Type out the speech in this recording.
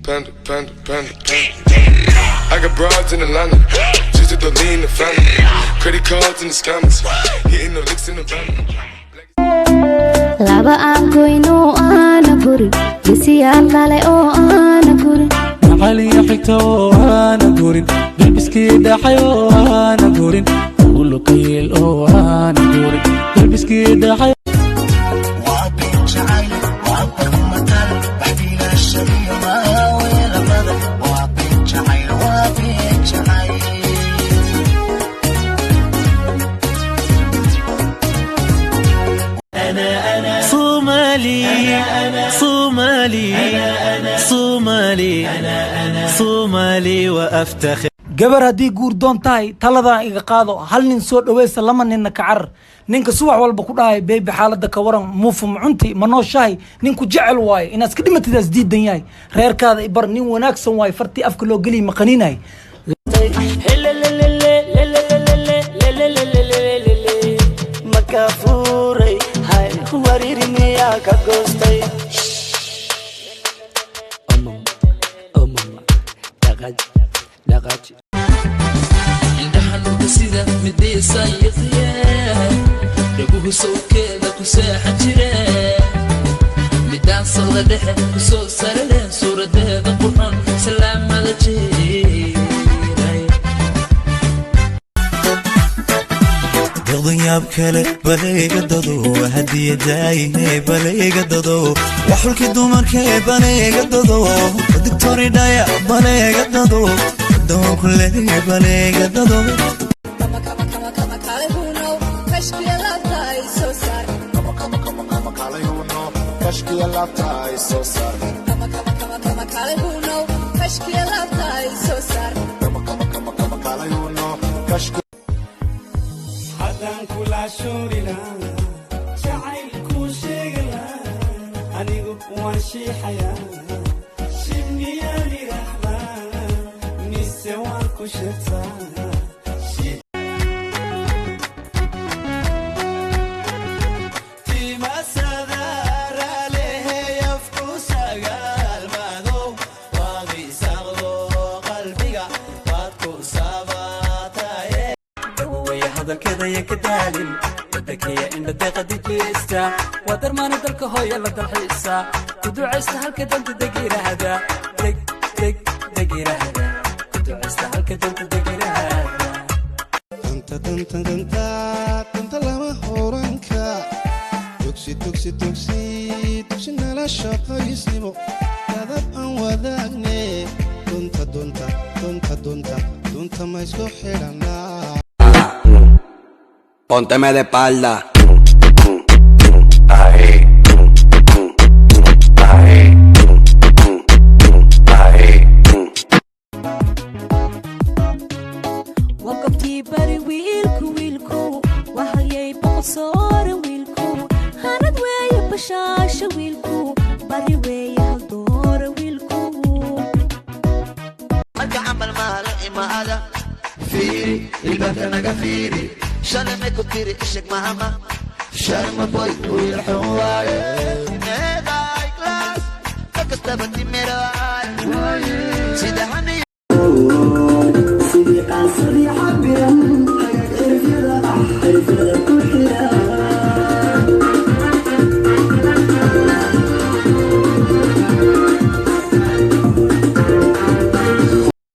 Panda, panda, panda, panda. I got broads in Atlanta. Just to lean the family. Credit cards and the scammers. Hitting the licks in the van. Laba aan goyno aana gurin, gesiyaal dhalay oo aana gurin. Maxaliya xigta oo aana gurin, galbiskii dhaxay oo aana gurin, ulukayl oo aana gurin, galbiskii dhaxay. صومالي صومالي صومالي صومالي وأفتخر. Gabar haddii guur doon tahay, taladan iga qaado: hal nin soo dhaweysa, lama ninna ka carar. Ninka subax walba ku dhahay "Baby, xaaladda ka waran? Muufu ma cunti? Ma nooshahay?" Ninku jecel waaye, inaad iska dhimatidaas diidan yahay. Reerkaada ibar, nin wanaagsan waaye, fartii afka loo geliy ma qaniinay. Makafuuray hay wariiri miyaa ka goostay? Indhaha nurka sida midaysayiqye, dhaguhu sawkeeda ku seexan jire, midaan saqda dhexe ku soo sarareen, suuradeeda qurxon salaamada jiray. Deqdan yaab kale balayga dado, hadiyadaayihe balayga dado, waxulkii dumarkee balayga dado, digtoridhaya balayga dado, dawankule balayga dado. Haddaan kula shuuri lahaa, jacayl kuu sheegi lahaa, anigu waan shiixayaa. Shibmiyaan idhaahdaa mise waan ku shirtaa? Hadalkeedaya ka daalin wadankaya indha deeqa dejiyeysta, waa darmaana dalka hooya la dalxiisa, ku ducaysta halka danta deg yiraahda, deg deg deg yiraahda, ku ducaysta halka danta deg yiraahda. Danta danta danta danta lama horanka, dugsi dugsi dugsi dugsi nala shaqaysnimo, dadab aan wadaagne, dunta dunta dunta dunta dunta ma isku xidhanaa? Pónteme de espalda. Ahí. Ahí. Ahí. Waa gobtii bari wiilku, wiilku waa halyay boqosoore, wiilku hanad weeye bashaasha, wiilku bari weeye haldoore wiilku. Marka camal maala imaada, fiiri ilbaabka naga fiiri, shalay may ku tiri isheg mahama sharma boy wiil xun waaye, timeeday class ka kastaba timiraay sida hani.